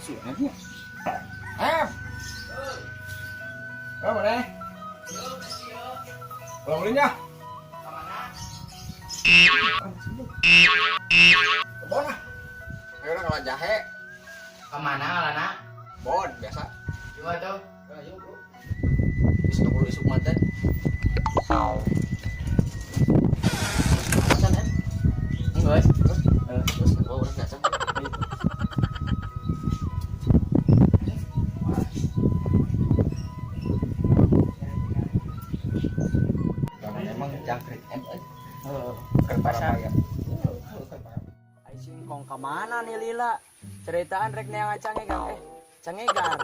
Suaranya. Em. Oh, mana? Pulang belinya. Kebon lah. Ayo udah kalau jahe. Kemana ngalana? Bon, biasa. Gimana tuh? Ayo, bro. Isuk dulu isuk mantan. Alasan, em? Enggak. Terus, terus, oh, udah biasa. Karena emang jangkrik em, eh. Ke pasar. Ya. Ai singkong ka mana nih Lila? Ceritaan rek neangan cangegar cangegar.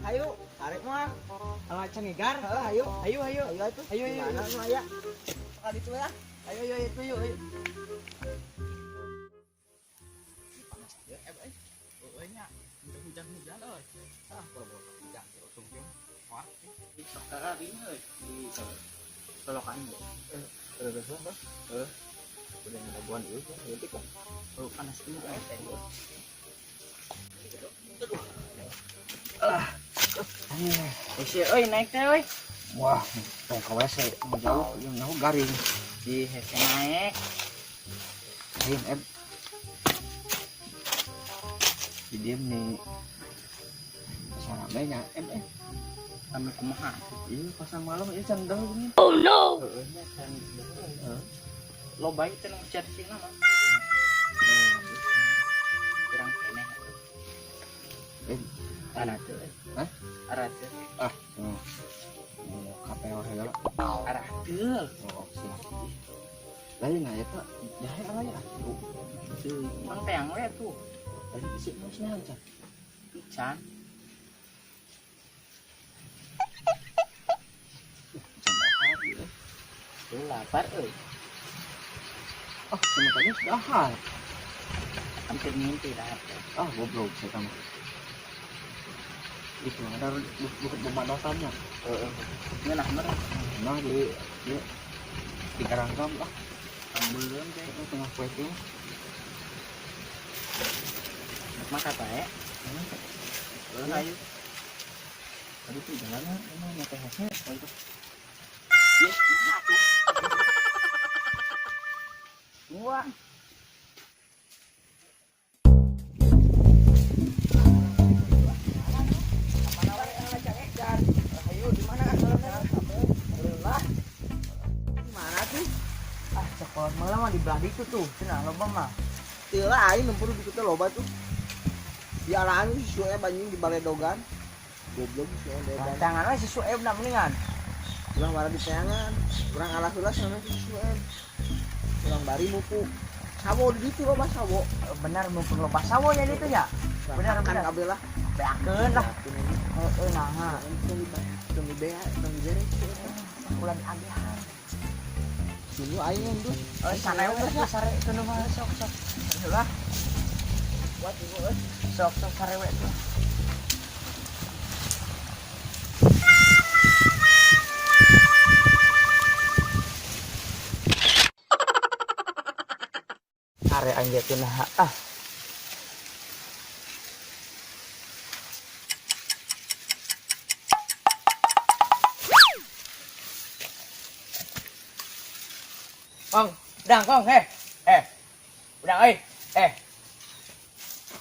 Ayo, tarik mah. Ala cangegar. Heeh, ayo. Ayo ayo. Ayo atuh. Ayo ayo. Mana nu aya? Kali itu ya. Ayo ayo ayo ayo. Ayo. Panas ya, em, eh. Oh, nya. Hujan-hujan euy. Ah, boro-boro jangkrik usung teh. Wah, Sok kararing euy. Di tolokan ge. terus terus terus. Udah ngelabuan ieu kan, leutik kan. Oh, panas ini teh. Hese euy naik teh euy. Wah, tong ka WC mau jauh, yang nyaho garing. Di hese naik. Lain em. Di dieu nih. Saramenya em eh. Kami kumaha? Iya, pasang malam ieu can dahulu nih. Oh no. Heeh nya can. Loba ieu teh nu cari mah. Kurang keneh. Eh, Arah teu. Hah? Arah teu. Ah, oh. Mau KPO heula. Arah teu. Oh, siap. Lain aya teh jahe alaya atuh. Teu, mang teang we tuh. Lain isi mosnya can. Can. Can dahar ieu. Tuh lapar euy. Ah, sementara dahar. Hampir mimpi dahar teh. Ah, goblok saya mah. Itu ada bukan pemanasannya. Heeh. Ngeunah mah Nah, di di di Karanggam lah, belum teh. itu tengah kue itu. Makan bae. Heeh, ayo. Tadi tuh jalannya emang nyate hese, oh itu. Ye, mana tuh? Wah. Ayo di mana? Lah. Mana tuh? Ah, coklat malah mah di belah itu tuh. Cenah loba mah. Teu lah aing nempur di kitu loba tuh. Di arahan si Sueb anjing di baledogan. Goblok si Sueb edan. Tangan we si Sueb na mendingan. Urang wara di teangan. Urang alah heula sana si Sueb. Urang bari mupu. Sawo di ditu loba sawo. Benar mumpung loba sawo nya ditu nya. Benar Makan benar. kabeh lah. Beakeun lah. Heeh nah. Tong di tong di bea, tong di bere. Ulah diagihan. Dulu aing tuh. Oh, sare we tuh sare itu nu mah sok sok. Lah, Buat ibu euy. sok sok sare we tuh. Sare anjir tuh nah. Ah. Kong, udang kong, eh. Eh. Udang euy. Eh.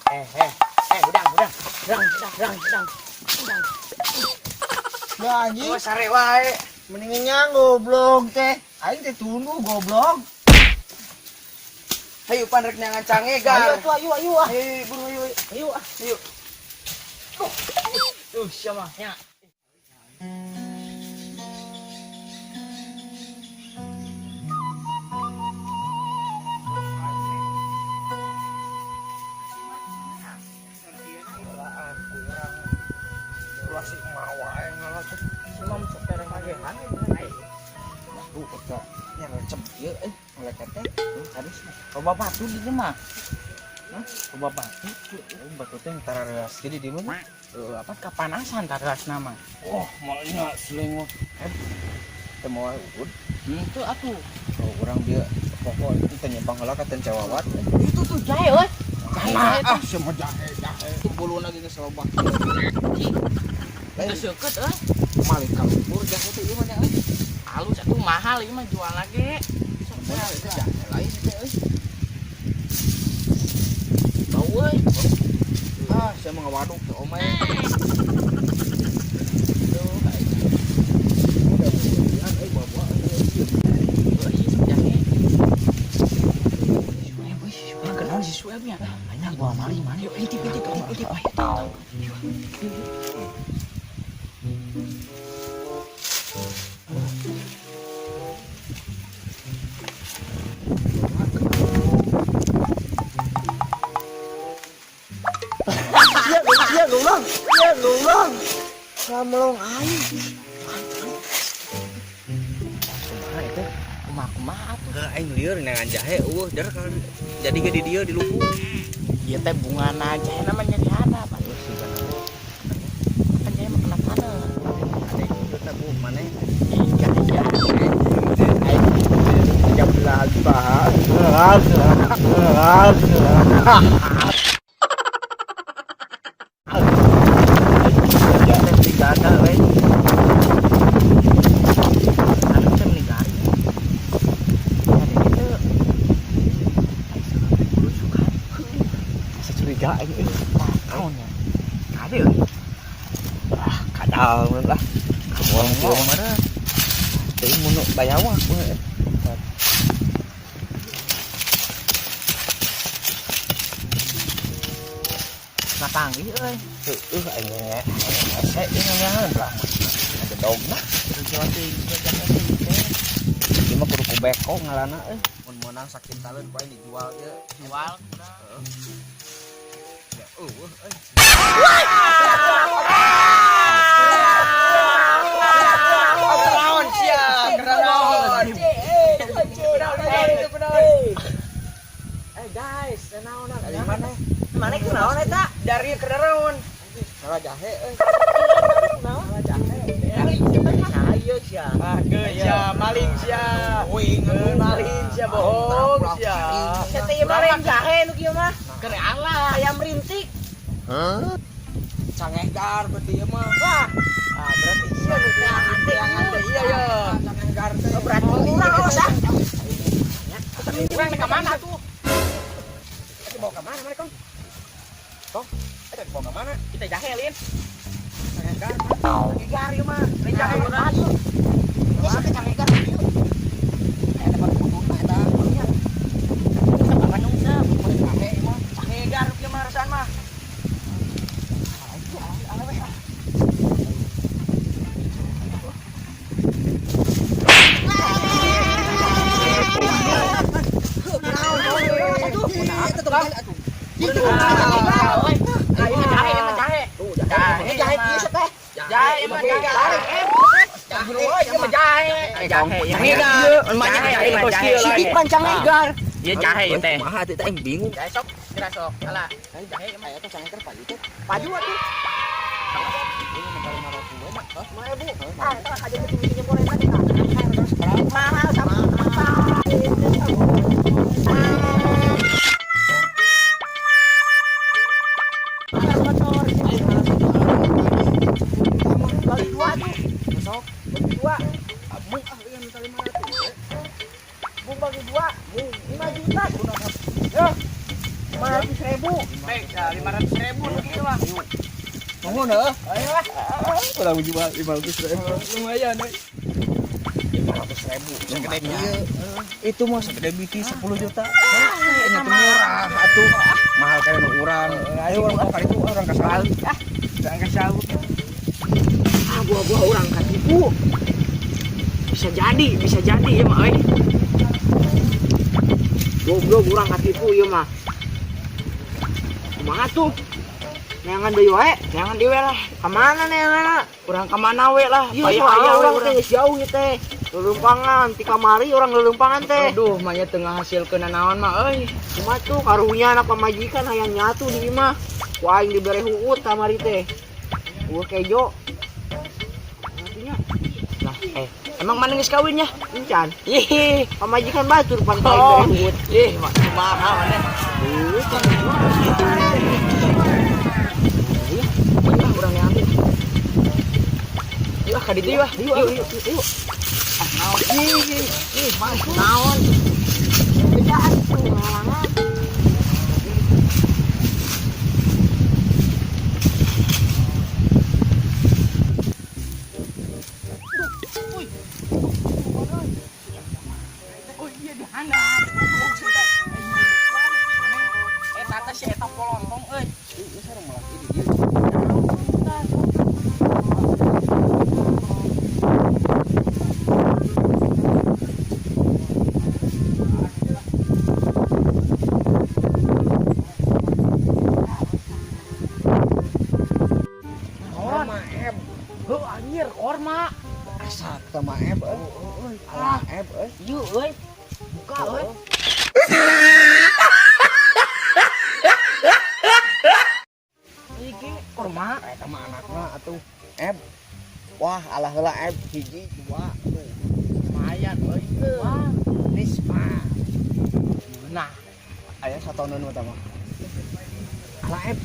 Eh, eh. Eh, udang, udang. Udang, udang, udang, udang. Udang. Nah anjing. Oh, sare wae. Mendingan nyang goblok teh. Aing teh tunduh goblok. Hayu pan rek neangan Ayo cangegar. tuh ayo ayo ah. Ayo, ayo, buru ayo, ayo. Ayo ah. Ayo. Tuh, siapa? Nya. Ulah si mawa yang ngalah tuh. Si mam sok tereng agehan. Tuh, kata yang recep ieu eh mulai teh. Tadi sih. Loba batu di dieu mah. Loba batu. Batu teh tarareas jadi di mana? Apa kapanasan tarareas nama. Oh, malnya seleng mah. Teh moal urut. Henteu atuh. Oh, urang dia pokok teh nyimpang heula ka teh cawawat. Itu tuh jahe euy. Jahe, ah semua jahe, jahe. Buluna ge geus loba. Teu seukeut euy. Malik kalumpur jahe teh ieu mah nya euy. Halus atuh mahal ieu mah jual lagi. Bener itu jahe lain teh euy. Bau euy. Ah, saya mau ngawaduk teh omay. Duh, aing. Udah buah-buahan euy, buah-buahan euy. Euy, ieu sok jahe. Sueb euy, si Sueb kenal si Sueb nya. Banyak gua maling mana yuk intip intip intip intip. Ayo tahu. Iya, iya goblok. Iya goblok. Kamelong aing. Kumaha itu? Kumaha kumaha atuh. Heuh aing lieur neangan jahe eueuh der kalau jadi ge di dieu di luhur. Ieu teh bungana jahe namanya jadi hadap atuh. Terus sih kan. Kan jahe mah kena taneuh. Ada itu teh bu mana? Iya iya. 13 bahas. Jahe beli gagal we. Anu teh meuni garing. Ada gitu. Ai saha teh bulusukan. Asa curiga aing euy. Naon nya? Kade euy. Ah, kadal mun lah. Urang kieu mah teuing mun bayawak we. Ngapanggih euy. Heueuh aing nge hese ieu nyahan lah. Ada dogna. Terus jalan teuing jahe teh. Ieu mah kudu ku beko ngalana euy. Mun meunang sakintaleun ku aing dijual ieu. Jual. Ya eueuh euy. Naon sia? Naon? Eh guys, naon Dari mana? Mana kunaon eta? Dari kendaraan. Salah jahe euy. Kunaon? Salah jahe. Ayo sia. Ah, geus sia, maling sia. Maling sia bohong sia. Teh ieu mah lain jahe nu kieu mah. Keur Allah, ayam rintik. Cangeh gar berarti ieu mah. Wah. Ah, berarti iya nu teangan teh iya ya. Cangeh gar teh. Berarti urang awas ah. Urang ka mana tuh? Kita bawa ke mana mana, Kong? Kong, kita bawa ke mana? Kita jahe lin. Cangeh gar. Cangeh gar ieu mah. Lain jahe urang. Ieu teh cangeh gar ieu. Eta mah kuduna eta. Apa nyungsep? Jahe ieu mah. Cangeh gar ieu mah rasaan mah. Kumaha teh aing bingung. Jahe sok, kira sok. Alah, jahe mah Eta cangeh gar paju teh. paju atuh. Ah, eta kajeun teh boleh tadi. Mahal sama. Bagi dua tuh. Sok. Bagi dua. Abung ah ieu minta 500. Bung bagi dua. 5 juta. Ya. 500.000. Baik, 500.000 nu kieu mah. Nuhun heuh. Ayo lah. Urang jual 500.000. Lumayan euy. 500.000 segede kieu. Itu mah segede biti 10 juta. Ini tuh murah atuh. Mahal kayak nu urang. Ayo urang ka ditu urang ka salut. Ah, Urang ka salut. Ah, gua urang katipu. Bisa jadi ya mah euy. Goblok urang katipu ieu mah. Kumaha tuh? Neangan deui wae, neangan deui we lah. Ka mana neanganna? Urang ka mana we lah? Ieu Payah soalnya we urang urang. teh geus jauh ieu teh. Leuleumpangan ti kamari urang leuleumpangan teh. Aduh, mah nya teu ngahasilkeun naon mah euy. Kumaha tuh karunya anak pamajikan hayang nyatu di imah. Ku aing dibere huut kamari teh. Eueuh kejo. Artinya Lah, emang mana geus kawin nya? encan. Ih, Pamajikan batur pan ku aing oh. bere huut. Ih, mah kumaha maneh? Heuh, Iya, ah, urang ngambil. Yuk ah, ka ditu yuk ah. Yuk, Yuk, yuk, yuk. Ah, naon? Ih, ih, mah naon? Beda atuh ngalangan. Oh iya di handap. Eta teh si eta polontong euy. Ieu sareng melak di dieu. Korma Eb. Heuh anjir korma. Asak sama Eb euy. Alah Eb euy. Yuk euy. Buka euy. Iki korma. Eta mah anakna atuh Eb. Wah, alah heula Eb hiji dua tuh. Lumayan euy. Wah, Nispa. nah, Aya satoneun mah mah. Alah Eb,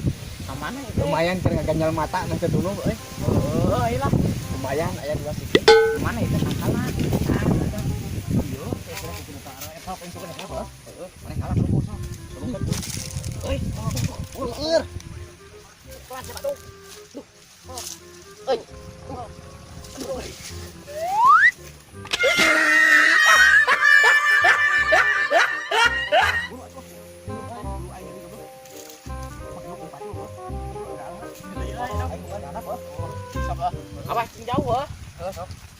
ka mana itu? Lumayan keur ngaganjal mata mah teu dulu euy. Heuh, lah. Lumayan aya dua siki. Mana itu tangkalan? Iya, kira kudu ka arah eta apa insukeun eta heuh. Heeh, maneh kalah kudu sok. Euy, uleur. Pelan coba tuh. Duh. Euy. Aduh. Awas cing jauh heuh.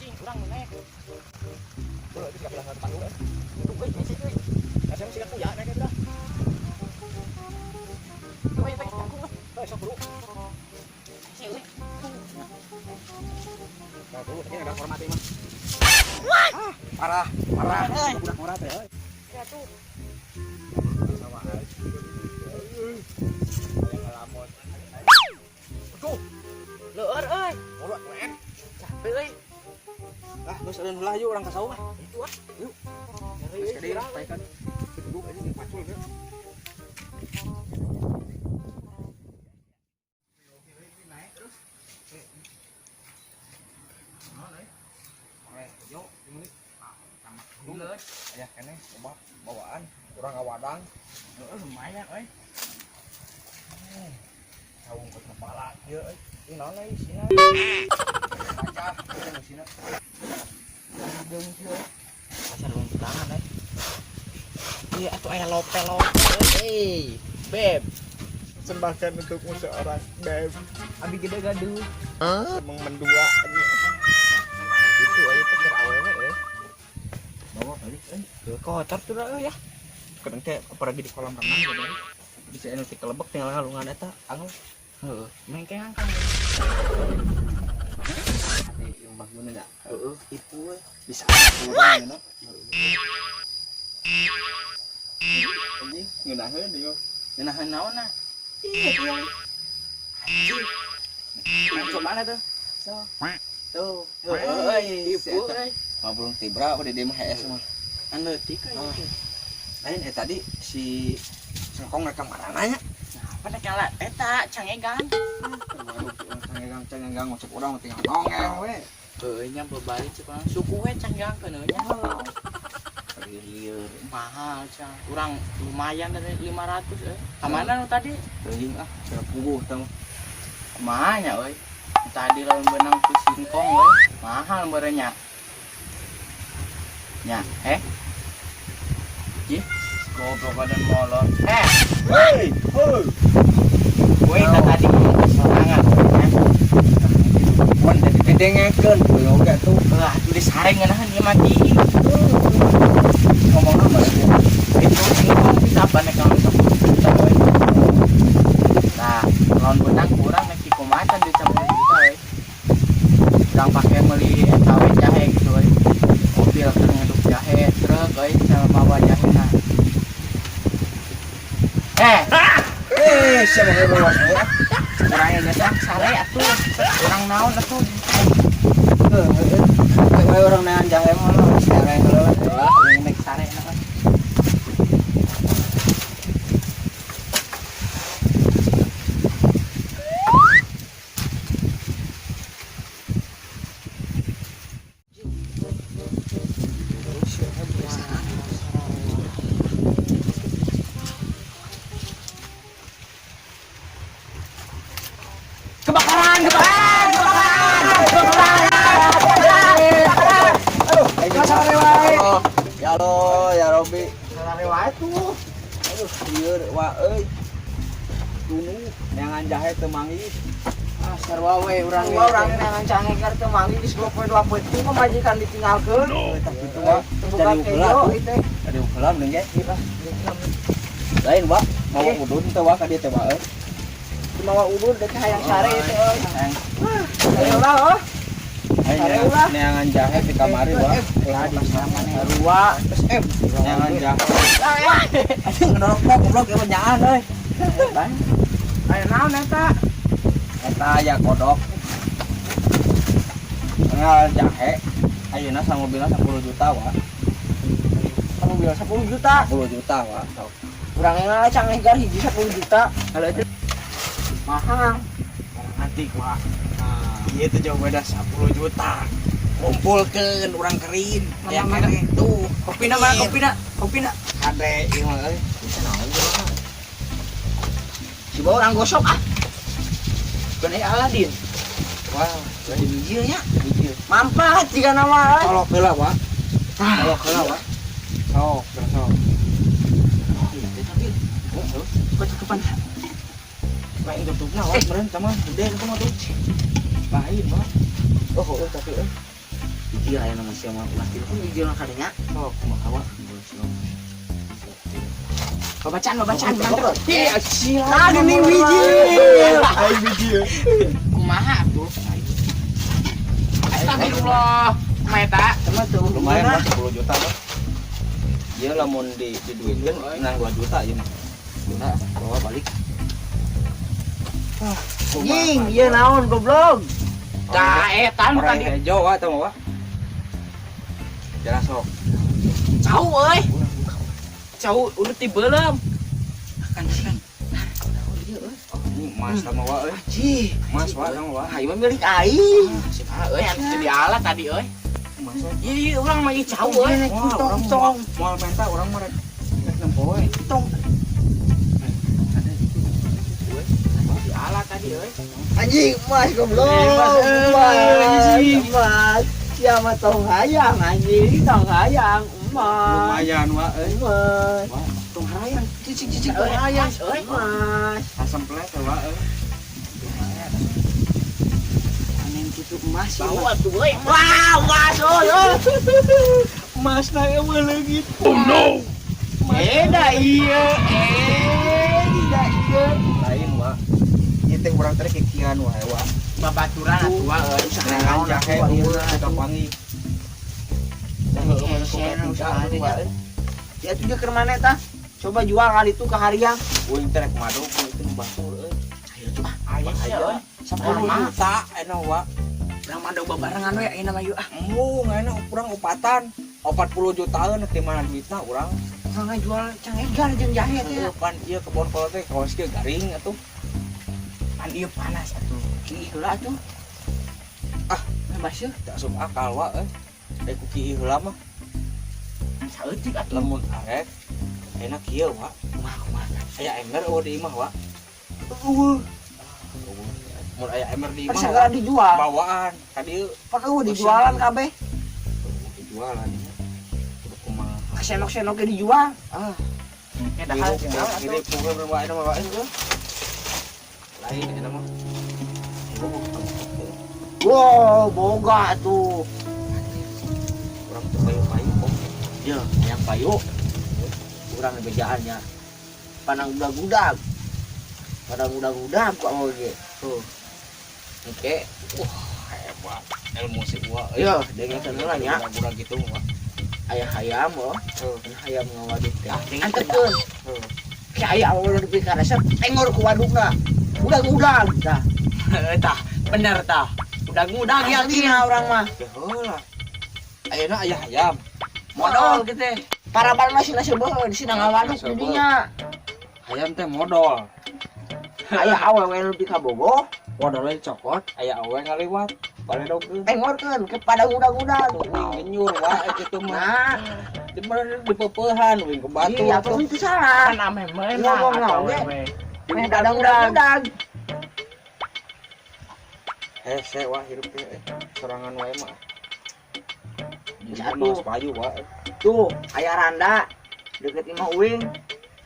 Cing urang nu naik. Duh, euy, euy, euy. Duh, euy, teh jangkung euy. Cing euy. Parah, parah. Budak murah teh euy. Ya tuh. Sama euy. Aya ngelamun. Aduh, Leueur euy. bodoh atuh Eb. Capek euy. Ah, geus eureun heula yuk urang ka sawah. Itu ah. Yuk. Nyeri Geus euy, ka dieu curang. paekan. Duduk aja jeung pacul ge. Aya keneh loba bawaan urang ngawadang. Heeh, lumayan euy. Saung ke kepala ieu euy. Ieu naon euy isina? Pacah ieu isina. Deung kieu. Pasar tangan euy. Iya atuh aya lope-lope euy. Beb. Sembahkan untukmu seorang beb. Abi gede gaduh. Emang mendua aja. Itu aya teh keur awewe euy. Bawa balik euy. Kotor tuh euy ya. Kadang teh apalagi di kolam renang gitu. Bisa anu teh kelebek tinggal ngalungan eta angel. Heeh, mengkengan kan. Yang bangun nya. Heeh, itu euy. Bisa urang nya. Anjing ngeunaheun ieu. Ngeunaheun naon nah? Ih, iya. Anjing. Nah, mana tuh? So. Tuh. Heuh, Si ibu eta. euy. Mah belum tibra udah dia mah HS mah. Anu leutik euy. Ah. Lain tadi si Sengkong rek ka marana nya. Apa nek kalah eta cangegan. Waduh, cangegang cangegang ngocok urang tinggal nongel we. Heueuh nya bebalik cek urang. Suku we cangegang keun nya. Lieur. Mahal cang. Urang lumayan dari 500 euy. Ka mana nu tadi? Teuing ah, cara puguh tah. Kumaha nya euy? Tadi lamun beunang ku singkong euy. Mahal meureun nya. Nya, eh. Ih, goblok badan molor. Eh, Hei, hei. gue tadi ngomong kesorangan. Eh, Mun jadi didengekeun kuy oge tuh. Wah, tulis sareng ngeunaheun ieu mati. Ngomong apa ya? Itu singkong bisa apa nek lawan 10 juta euy. Nah, lawan benang kurang nek kumaha di 10 juta euy. Urang pake meuli eta we jahe gitu euy. Siapa yang bawa saya? Urang geus ah sare atuh. Urang naon atuh? Heuh, urang neangan jahe mah lah, sare heula. Lah, urang nek sare na. Kebakaran, kebakaran, kebakaran, kebakaran. Aduh, sare wae. Ya Allah, ya Robi. Sare wae tuh. Aduh, lieur wa euy. Tunu neangan jahe teu manggih. Ah, sarua we urang Wah, urang neangan cangeker teu manggih geus 2 poe 2 poe tuh pamajikan ditinggalkeun. Tah kitu wa. Terbuka Jadi kejo ulah tuh. ieu teh. Jadi ulah mending ge. Lain wa, mau udun teh wa ka dieu teh wa euy. Mawa udun dek hayang sare ieu teh euy. Hayang. Sare ulah oh. Sare ulah. Neangan jahe di kamari wa. Lah di mana Sarua. SM. Neangan jahe. Anjing ngedorok goblok ieu mah nyaan euy. Aya naon eta? Eta aya kodok. Ngal jahe. Ayeuna samobilna 10 juta wa. Mobil 10 juta. 10 juta wa. Sok. Urang enggal cangeker hiji 10 juta. Kalau itu Mahal. Antik wah. Iya itu jauh beda 10 juta. Kumpulkeun urang kerin. Aya Mana, mana? keneh tuh. Kopina mana kopina? Kopina. Kade ieu mah euy. Si bawa orang gosok ah. Bukan aya Aladin. Wah, Jadi bijilnya. bijil. Mampat jika nama euy. Colok heula wa. Colok heula wa. Sok, sok. Kok tutupan? Lain tutupna wa, meureun tah mah gede itu mah tuh. Lain wa. Oh, oh tapi euy. Bijil aya nama sia mah ulah tilu bijil kadenya. Sok kumaha wa. Babacaan, babacaan, mantep. Iya, sila. Nah, geuning bijil. Aing bijil. Kumaha atuh? Astagfirullah. Kumaha eta? Sama tuh. Lumayan wa 10 juta wa. Ieu lamun di diduitkeun menang 2 juta ieu mah. Nah, bawa balik. Anjing, ieu naon goblok? Tah eta nu Orang tadi. hejo wa eta mah wa. Jalan sok. Cau euy. Cau udah tibeuleum. Kan kan. Ini emas sama wa euy. Cih, Emas wa sama wa. aing mah milik aing. Si mah euy anu teu diala tadi euy. Emas wa. Ieu ieu urang mah ieu cau euy. Wah, urang Tong. moal menta urang mah rek rek nempo we. Tong. Diala tadi euy. Anjing, emas goblok. Emas, Emas, anjing. emas. Siapa tong hayang anjing, tong hayang emas. Lumayan wa euy. Emas. Wah, Tong hayang, cicing-cicing tong Euy, hayang. emas euy. Emas. asam pelet wa euy. Anen kitu emas ieu Bau mah. atuh euy. Wah, emas euy. Emas na euy leungit. Beda ieu. Tidak ieu. Lain wa. Ieu teh urang teh kikian wae wa. Babaturan atuh wa euy. Neangan jahe eueuh teu kapanggih. Ya tuh dia ke mana eta? Coba jual kali itu ke Hariang. Uing teh rek madu itu nu batur euy. Ayo coba. Ayo sia euy. 10 juta enak wa. Urang mah da babarengan we ayeuna mah yuk ah. Embung enak urang opatan. 40 jutaan di mana duitna urang. Urang jual cangegar jeung jahe teh. Heuh, pan ieu kebon kolot teh kawas kieu garing atuh. Pan ieu panas atuh. Ki heula atuh. Ah. Bebas yeuh. Tak asup akal wa euy. Rek ku kieu heula mah Saeutik atuh. lamun arek enak kieu wa. Kumaha kumaha. Aya ember eueuh di imah wa. Eueuh, Mun aya ember di pan imah segala wa. dijual. Bawaan ka dieu Pan eueuh dijualan kabeh. dijualan ya. Kudu kumaha. Kasenok-senok ge dijual. Ah, Ya dahar hirup hirup wa eta mah wa. Lain eta mah. Wow, boga tuh. Urang teu payu-payu kok. Ya, yang payu. Urang bejaannya. Panang budak-budak. Panang budak-budak kok oge. Tuh. Oke. Wah, hebat. Ilmu si gua euy. Ya, dengekeun heula nya. Budak gitu mah. Aya hayam oh. Heuh. Hayam ngawaduk teh. Ah, Antepkeun. Heuh. Kayak awal nepi ka resep tengor ku wadukna. Udag-udag tah. Tah, bener tah. Udag-udag Yakin yakin. orang mah. Heula. Ayeuna aya hayam. Modal gitu. Para balna sina seubeuh sina ngawaduk di dinya. Hayam teh modal. Aya awewe nepi ka bogoh, Modalnya dicokot, aya awe ngaliwat. Baledogkeun. tengorkeun kepada udag-udag. Uing genyur wae kitu mah. Nah, Di mana dipeupehan uing ke batu. iya tuh itu salah. Kan ameh meunang Ngomong atau naon ge? we. Meh udag-udag. Hese wah hirup teh sorangan wae mah. Jadi Satu. mah payu wae. Tuh, aya randa deket imah uing.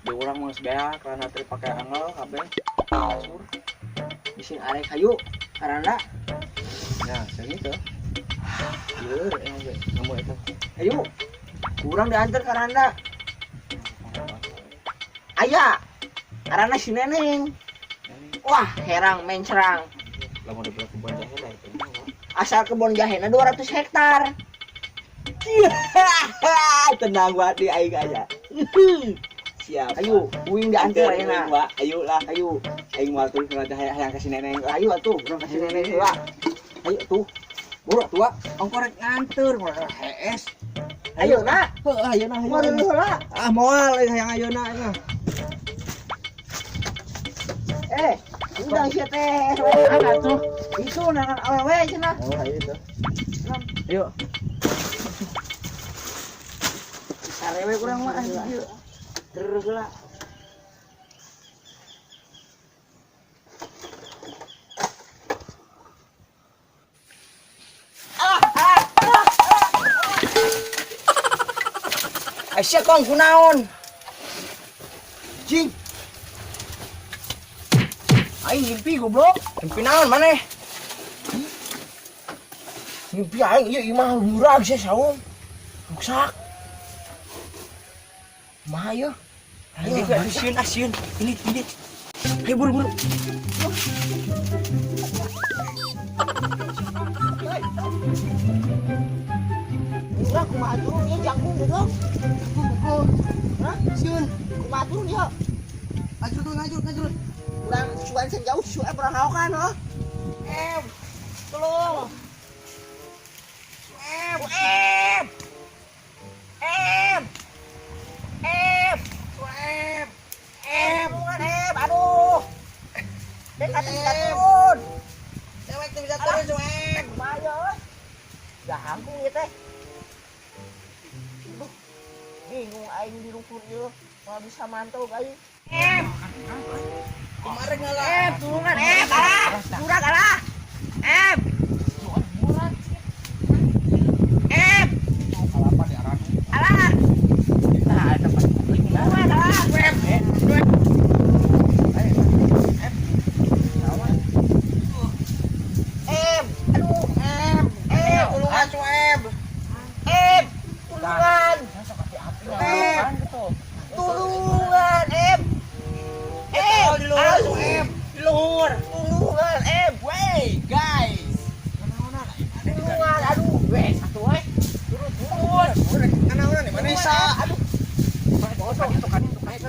Di urang mah geus beak karena teh pake angel kabeh. Kasur. Bisi arek hayu ka randa. Nah, segitu. Ieu emang ge nemu eta. Ayo. Kurang diantar ka randa. Aya. Karena si Neneng. Wah, herang mencerang. Lamun dibeli kebun jahe dah itu. Asal kebun jahena 200 hektar. Tenang wa di aing aja. Siap. Ayo, uing diantar Ayo, ayeuna. Wa. Ayo lah. Ayo, Aing moal turun ke jahe hayang ka si Neneng. ayo atuh, urang ka si Neneng heula. Ayo tuh. Buru tua, ongkor rek nganter, ngorek hees. Ayo na, Heuh, ayo nah. moal dulu heula. Ah, moal aing hayang ayeuna aing. Eh, udah sia teh. Atuh. Itu nangan awewe cenah. Oh, ayo itu. Ayo. Sarewe kurang mah ieu. Terus heula. Aisyah kong kunaon? Cing, Aing mimpi goblok. Mimpi naon maneh? mimpi aing ieu imah murag sia saung. Ruksak. Kumaha ieu? Ayo, sieun ah sieun. Ini ini. Ayo buru buru. Enggak, kumaha turun ieu jangkung goblok. Jangkung goblok. Hah? Sieun. Kumaha turun ieu? Ngajur ngajur ngajur. Urang suan sejauh suan urang haokan heuh. Em. Tolong. Em. Em. Em. Em. Em. Em. Tulungan em. Aduh. Dek atuh bisa turun. Cewek tuh bisa turun suek. Kumaha ieu euy? Jangkung ieu teh. Aduh. Bingung aing di lumpur ieu. Moal bisa mantau aing. Em. Kemarin ngalah. Em, tulungan em, alah. Murag alah. Em. Em. Kalapa di aranu. Alah. Tah eta pas Tulungan alah. Em. Aduh, em. Em, Tulungan sueb. em. Tulungan. Em. Tulungan, em. Em. Di luhur Aduh. sueb. Di luhur. Tulungan, em. Wey, guys. Tulungan, aduh. Weh, satu weh. Turun, turun. Kanaonan di mana Bisa. Aduh. Bosok, itu kan itu kan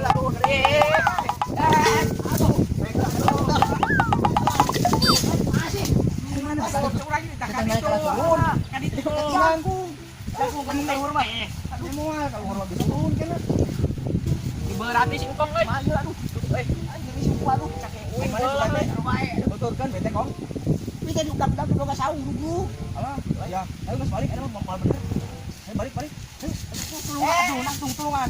Berarti sing kong euy. Tuturkeun bete kong. Bisa diudak-udak udah saung dulu. Alah, ya. Ayo geus balik, ada mah moal bener. Ayo balik balik. Ayo, tulungan, aduh, langsung tulungan.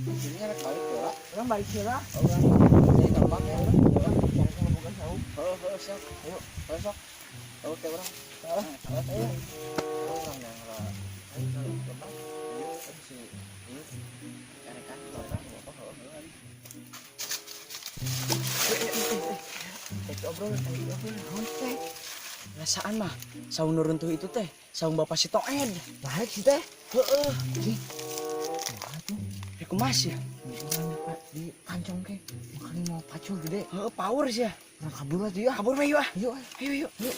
Jadinya rek balik heula. Orang balik sih lah. Urang jadi gampang ya urang. Heuh, heuh, siap. Ayo, heuh sok. Oke urang. Ayo. Urang yang lah. Ayo ke lembang. Ieu kan si ieu erekan lembang apa heuh heuh. Itu obrolan, itu obrolan naon teh? Perasaan mah saung nu runtuh itu teh saung bapak si Toed. Balik sih teh. Heeh. Cing. Eh kumaha sih ya? Orang di kancong ke. Makanya mau pacul gede. Heeh, power sih ya. Nah, kabur lah dia. Kabur we yuk ah. Yuk. Ayo yuk. Yuk.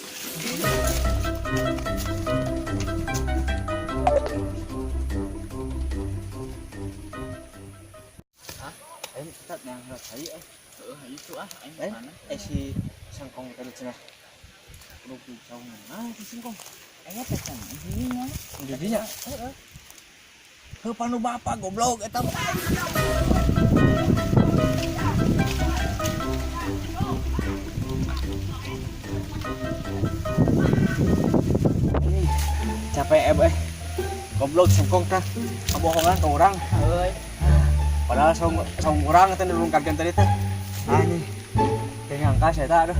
Hah? Ayo kita yang heula cai eh. Heeh, itu ah aing Eh, mana? eh si sangkong tadi cenah. Rugi jauh mana si singkong? Aya teh can dinya. Didinya. Heeh. Heuh panu bapak goblok eta mah. Ini capek eh. Goblok singkong tah. Kabohongan ke urang. Heuy. Padahal saung saung urang teh nurungkeun tadi teh. Anjing. Teu nyangka saya teh aduh.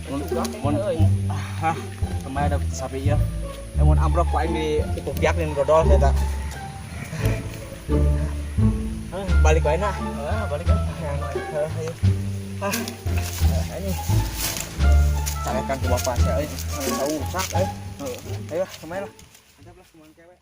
Mun mun ah, kemarin ada sapi ieu. Mun ambrok ku aing di kupiak jeung dodol saya teh. Balik wae nah. Heeh, balik ah. Heuh, ayo. Ah, ini. Carekan ku bapak saya euy. Saung rusak euy. Ayo lah, kemarin lah. Mantap lah, kemarin cewek.